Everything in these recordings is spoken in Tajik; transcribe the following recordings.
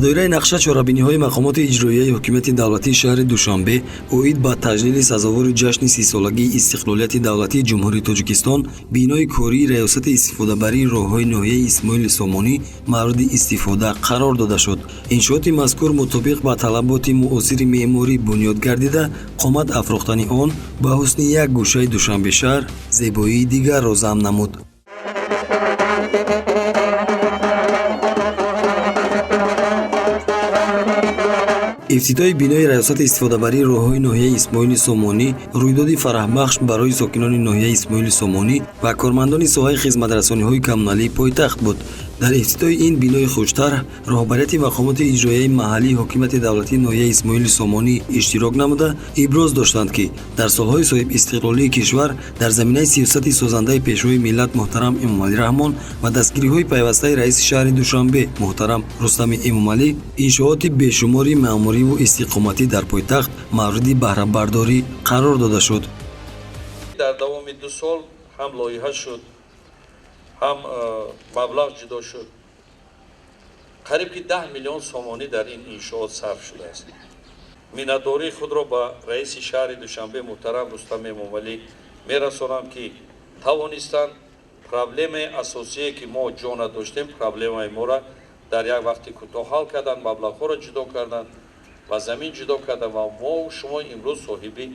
Доираи нақша чорабиниҳои мақомоти иҷроияи ҳокимияти давлатии шаҳри Душанбе оид ба таҷлили сазовори ҷашни 30-солагии истиқлолияти давлатии Ҷумҳурии Тоҷикистон, бинои кории Раёсати истифодабарии роҳҳои ноҳияи Исмоили Сомонӣ мавриди истифода қарор дода шуд. Иншооти мазкур мутобиқ ба талаботи муосири меъморӣ бунёд гардида, қомат афрохтани он ба ҳусни як гӯшаи Душанбешаҳр зебоии дигарро зам намуд. Ифтитоҳи бинои Раёсати истифодабарии роҳҳои ноҳияи Исмоили Сомонӣ рӯйдоди фараҳбахш барои сокинони ноҳияи Исмоили Сомонӣ ва кормандони соҳаи хизматрасониҳои коммуналии пойтахт буд. Дар ифтитоҳи ин бинои хуштарҳ роҳбарияти мақомоти иҷроияи маҳаллии ҳокимияти давлатии ноҳияи Исмоили Сомонӣ иштирок намуда, иброз доштанд, ки дар солҳои соҳибистиқлолии кишвар дар заминаи сиёсати созандаи Пешвои миллат муҳтарам Эмомалӣ Раҳмон ва дастгириҳои пайвастаи раиси шаҳри Душанбе муҳтарам Рустами Эмомалӣ иншооти бешумори маъмуриву истиқоматӣ дар пойтахт мавриди баҳрабардорӣ қарор дода шуд. Дар давоми 2 сол ҳам лоиҳа шуд, ҳам маблағ ҷудо шуд. Қариб ки 10 миллион сомонӣ дар ин иншоот сарф шудааст. Миннатдории худро ба раиси шаҳри Душанбе муҳтарам Рустам Эмомалӣ мерасонам, ки тавонистанд проблемаи асосие, ки мо ҷо надоштем, проблемаи моро дар як вақти кӯтоҳ ҳал карданд, маблағҳоро ҷудо карданд ва замин ҷудо карданд ва мо шумо имрӯз соҳиби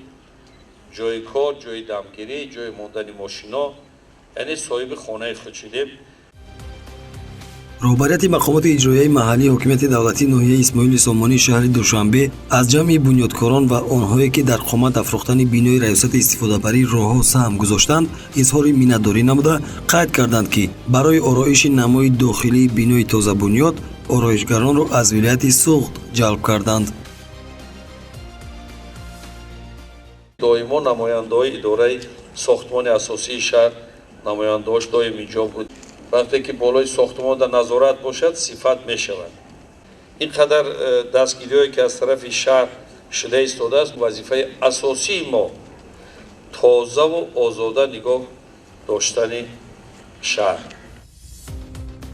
ҷои кор, ҷои дамгирӣ, ҷои мондани мошино, яъне соҳиби хонаи худ шудем. Роҳбарияти мақомоти иҷроияи маҳаллии ҳокимияти давлатии ноҳияи Исмоили Сомонии шаҳри Душанбе аз ҷамъи бунёдкорон ва онҳое, ки дар қомат афрохтани бинои Раёсати истифодабарии роҳҳо саҳм гузоштанд, изҳори миннатдорӣ намуда, қайд карданд, ки барои ороиши намои дохилии бинои тозабунёд ороишгаронро аз вилояти Суғд ҷалб карданд. Доимо намояндаҳои идораи сохтмони асосии шаҳр, намояндаҳош доим инҷо буд. Вақте ки болои сохтмон дар назорат бошад, сифат мешавад. Ин қадар дастгириҳое, ки аз тарафи шаҳр шуда истодааст, вазифаи асосии мо тозаву озода нигоҳ доштани шаҳр.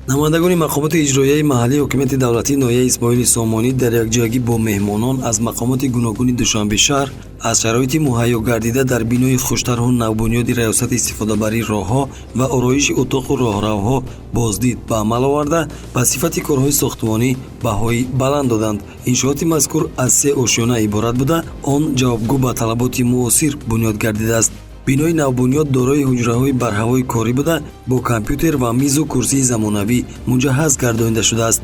Намояндагони мақомоти иҷроияи маҳаллии ҳокимияти давлатии ноҳияи Исмоили Сомонӣ дар якҷоягӣ бо меҳмонон аз мақомоти гуногуни Душанбешаҳр аз шароити муҳайё гардида дар бинои хуштарҳу навбунёди Раёсати истифодабарии роҳҳо ва ороиши утоқу роҳравҳо боздид ба амал оварда, ба сифати корҳои сохтмонӣ баҳои баланд доданд. Иншооти мазкур аз се ошёна иборат буда, он ҷавобгӯ ба талаботи муосир бунёд гардидааст. Бинои навбунёд дорои ҳуҷраҳои барҳавои корӣ буда, бо компютер ва мизу курсии замонавӣ муҷаҳҳаз гардонида шудааст.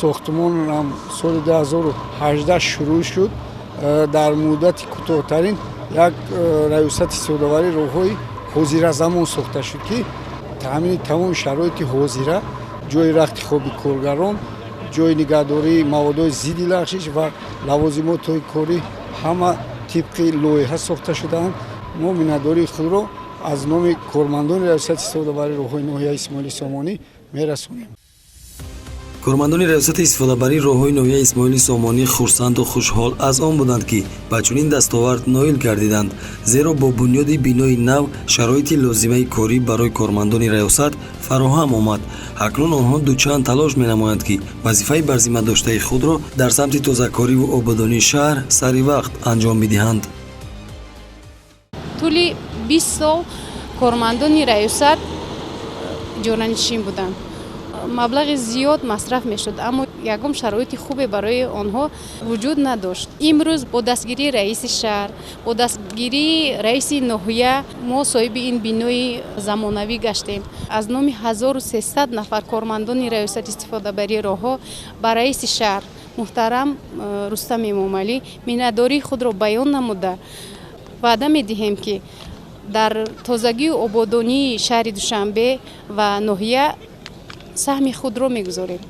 Сохтмонам соли 2018 шурӯъ шуд. Дар муддати кӯтоҳтарин як раёсати истифодабарии роҳҳои ҳозиразамон сохта шуд, ки таъмини тамоми шароити ҳозира, ҷои рахти хоби коргарон, ҷои нигаҳдории маводҳои зидди лағжиш ва лавозимотҳои корӣ ҳама тибқи лоиҳа сохта шудаанд. Мо миннатдории худро аз номи кормандони раёсати истифодабарии роҳҳои ноҳияи Исмоили Сомонӣ мерасонем. Кормандони Раёсати истифодабарии роҳҳои ноҳияи Исмоили Сомонӣ хурсанду хушҳол аз он буданд, ки ба чунин дастовард ноил гардиданд, зеро бо бунёди бинои нав шароити лозимаи корӣ барои кормандони раёсат фароҳам омад. Акнун онҳо дучанд талош менамоянд, ки вазифаи бар зимма доштаи худро дар самти тозакориву ободонии шаҳр сари вақт анҷом бидиҳанд. Тӯли 20 сол кормандони раёсат иҷоранишин буданд, маблағи зиёд масраф мешуд, аммо ягон шароити хубе барои онҳо вуҷуд надошт. Имрӯз бо дастгирии раиси шаҳр, бо дастгирии раиси ноҳия мо соҳиби ин бинои замонавӣ гаштем. Аз номи 1300 нафар кормандони раёсати истифодабарии роҳҳо ба раиси шаҳр муҳтарам Рустам Эмомалӣ миннатдории худро баён намуда, ваъда медиҳем, ки дар тозагию ободонии шаҳри Душанбе ва ноҳия саҳми худро мегузорем.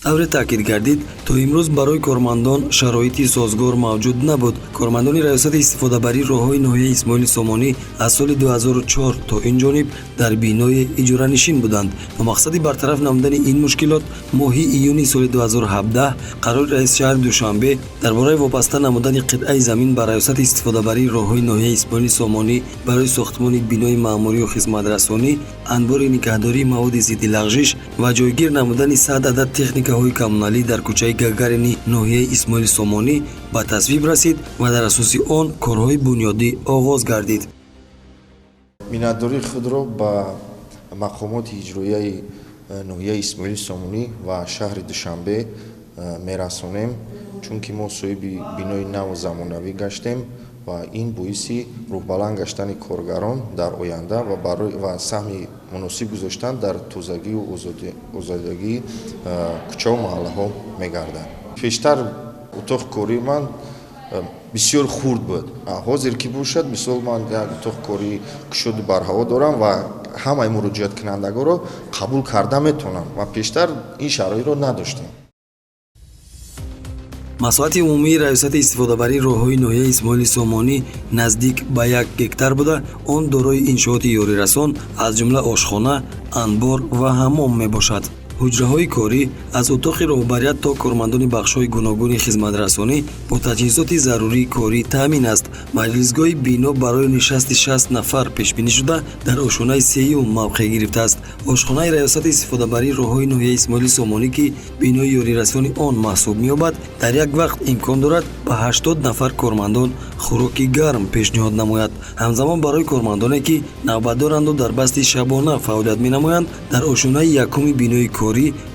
Тавре таъкид гардид, то имрӯз барои кормандон шароити созгор мавҷуд набуд. Кормандони раёсати истифодабарии роҳҳои ноҳияи Исмоили Сомонӣ аз соли 2004 то ин ҷониб дар бинои иҷоранишин буданд. Бо мақсади бартараф намудани ин мушкилот моҳи июни соли 2017 қарори раиси шаҳри Душанбе дар бораи вобаста намудани қитъаи замин ба раёсати истифодабарии роҳҳои ноҳияи Исмоили Сомонӣ барои сохтмони бинои маъмурию хизматрасонӣ, анбори нигаҳдории маводи зидди лағжиш ва ҷойгир намудани 100 адад техникаҳои коммуналӣ дар кӯчаи Гагарини ноҳияи Исмоили Сомонӣ ба тасвиб расид ва дар асоси он корҳои бунёдӣ оғоз гардид. Миннатдории худро ба мақомоти иҷроияи ноҳияи Исмоили Сомонӣ ва шаҳри Душанбе мерасонем, чунки мо соҳиби бинои наву замонавӣ гаштем ва ин боиси рӯҳбаланд гаштани коргарон дар оянда ва саҳми муносиб гузоштан дар тозагию озодагии кӯчаву маҳаллаҳо мегардад. Пештар утоқи кории ман бисёр хурд буд. Ҳозир ки бошад, мисол ман як утоқи кории кушоду барҳаво дорам ва ҳамаи муроҷиаткунандагонро қабул карда метавонам ва пештар ин шароитро надоштем. Масоҳати умумии раёсати истифодабарии роҳҳои ноҳияи Исмоили Сомонӣ наздик ба 1 гектар буда, он дорои иншооти ёрирасон аз ҷумла ошхона, анбор ва ҳаммом мебошад. Ҳуҷраҳои корӣ аз утоқи роҳбарият то кормандони бахшҳои гуногуни хизматрасонӣ бо таҷҳизоти зарурии корӣ таъмин аст. Маҷлисгоҳи бино барои нишасти 60 нафар пешбинӣ шуда, дар ошонаи сеюм мавқеъ гирифтааст. Ошхонаи раёсати истифодабарии роҳҳои ноҳияи Исмоили Сомонӣ, ки бинои ёрирасони он маҳсуб меёбад, дар як вақт имкон дорад ба 80 нафар кормандон хӯроки гарм пешниҳод намояд. Ҳамзамон барои кормандоне, ки навбатдоранду дар басти шабона фаъолият менамоянд, дар ошонаи якуми бинои корӣ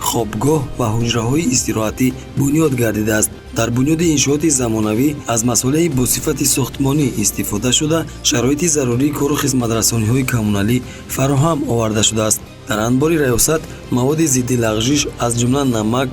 хобгоҳ ва ҳуҷраҳои истироҳатӣ бунёд гардидааст. Дар бунёди иншооти замонавӣ аз масолеҳи бо сифати сохтмонӣ истифода шуда, шароити зарурии кору хизматрасониҳои коммуналӣ фароҳам оварда шудааст. Дар анбори раёсат маводи зидди лағжиш аз ҷумла намак,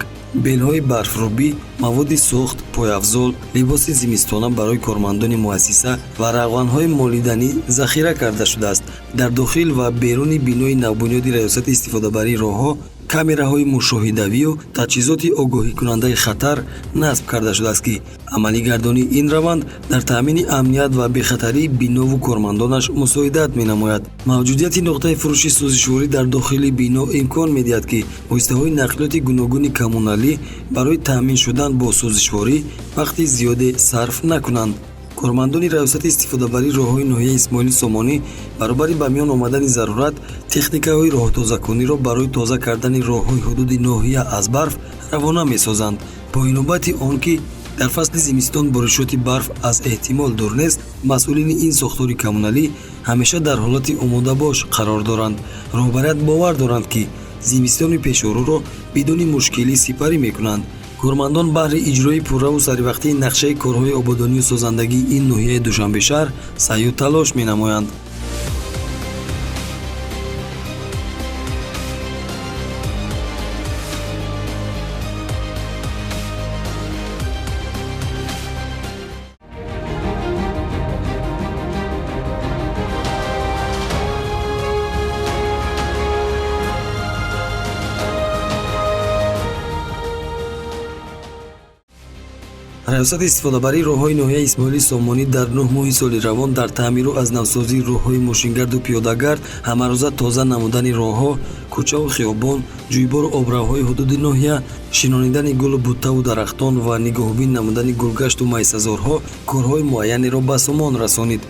белҳои барфрӯбӣ, маводи сӯхт, пойафзол, либоси зимистона барои кормандони муассиса ва равғанҳои молиданӣ захира карда шудааст. Дар дохил ва беруни бинои навбунёди раёсати истифодабарии роҳҳо камераҳои мушоҳидавию таҷҳизоти огоҳикунандаи хатар насб карда шудааст, ки амалигардонии ин раванд дар таъмини амният ва бехатарии бинову кормандонаш мусоидат менамояд. Мавҷудияти нуқтаи фурӯши сӯзишворӣ дар дохили бино имкон медиҳад, ки воситаҳои нақлиёти гуногуни коммуналӣ барои таъмин шудан бо сӯзишворӣ вақти зиёде сарф накунанд. Кормандони раёсати истифодабарии роҳҳои ноҳияи Исмоили Сомонӣ баробари ба миён омадани зарурат техникаҳои роҳтозакуниро барои тоза кардани роҳҳои ҳудуди ноҳия аз барф равона месозанд. Бо инобати он ки дар фасли зимистон боришоти барф аз эҳтимол дур нест, масъулини ин сохтори коммуналӣ ҳамеша дар ҳолати омодабош қарор доранд. Роҳбарият бовар доранд, ки зимистони пешорӯро бидуни мушкилӣ сипарӣ мекунанд. Кормандон баҳри иҷрои пурраву саривақтии нақшаи корҳои ободонию созандагии ин ноҳияи Душанбешаҳр саъю талош менамоянд. Раёсати истифодабарии роҳҳои ноҳияи Исмоили Сомонӣ дар 9 моҳи соли равон дар таъмиру аз навсозии роҳҳои мошингарду пиёдагард, ҳамарӯза тоза намудани роҳҳо, кӯчаву хиёбон, ҷӯйбору обравҳои ҳудуди ноҳия, шинонидани гулу буттаву дарахтон ва нигоҳубин намудани гулгашту майсазорҳо корҳои муайянеро ба сомон расонид.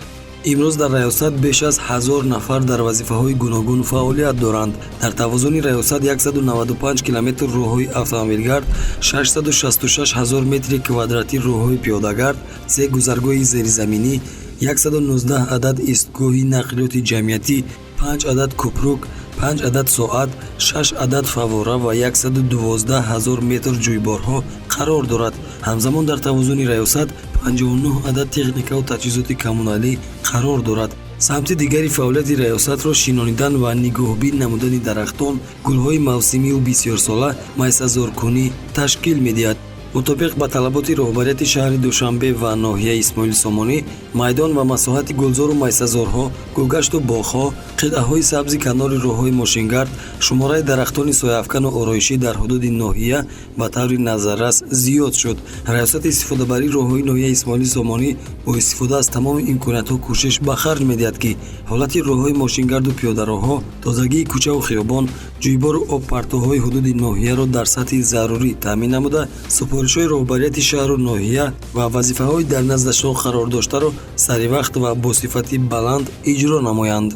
Имрӯз дар раёсат беш аз 1000 нафар дар вазифаҳои гуногун фаъолият доранд. Дар тавозуни раёсат 195 километр роҳҳои автомобилгард, 666 ҳазор метри квадратӣ роҳҳои пиёдагард, 3 гузаргоҳи зеризаминӣ, 119 адад истгоҳи нақлиёти ҷамъиятӣ, 5 адад кӯпрук, 5 адад соат, 6 адад фаввора ва 112 ҳазор метр ҷӯйборҳо қарор дорад. Ҳамзамон дар тавозуни раёсат 59 адад техникаву таҷҳизоти коммуналӣ қарор дорад. Самти дигари фаъолияти раёсатро шинонидан ва нигоҳбин намудани дарахтон, гулҳои мавсимию бисёрсола, майсазоркунӣ ташкил медиҳад. Мутобиқ ба талаботи роҳбарияти шаҳри Душанбе ва ноҳияи Исмоили Сомонӣ, майдон ва масоҳати гулзору майсазорҳо, гулгашту боғҳо, қитъаҳои сабзи канори роҳҳои мошингард, шумораи дарахтони сояафкану ороишӣ дар ҳудуди ноҳия ба таври назаррас зиёд шуд. Раёсати истифодабарии роҳҳои ноҳияи Исмоили Сомонӣ бо истифода аз тамоми имкониятҳо кӯшиш ба харҷ медиҳад, ки ҳолати роҳҳои мошингарду пиёдароҳҳо, тозагии кӯчаву хиёбон, ҷӯйбору обпартоҳои ҳудуди ноҳияро дар сатҳи зарурӣ таъмин намуда, супоришҳои роҳбарияти шаҳру ноҳия ва вазифаҳои дар наздашон қарор доштаро саривақт ва бо сифати баланд иҷро намоянд.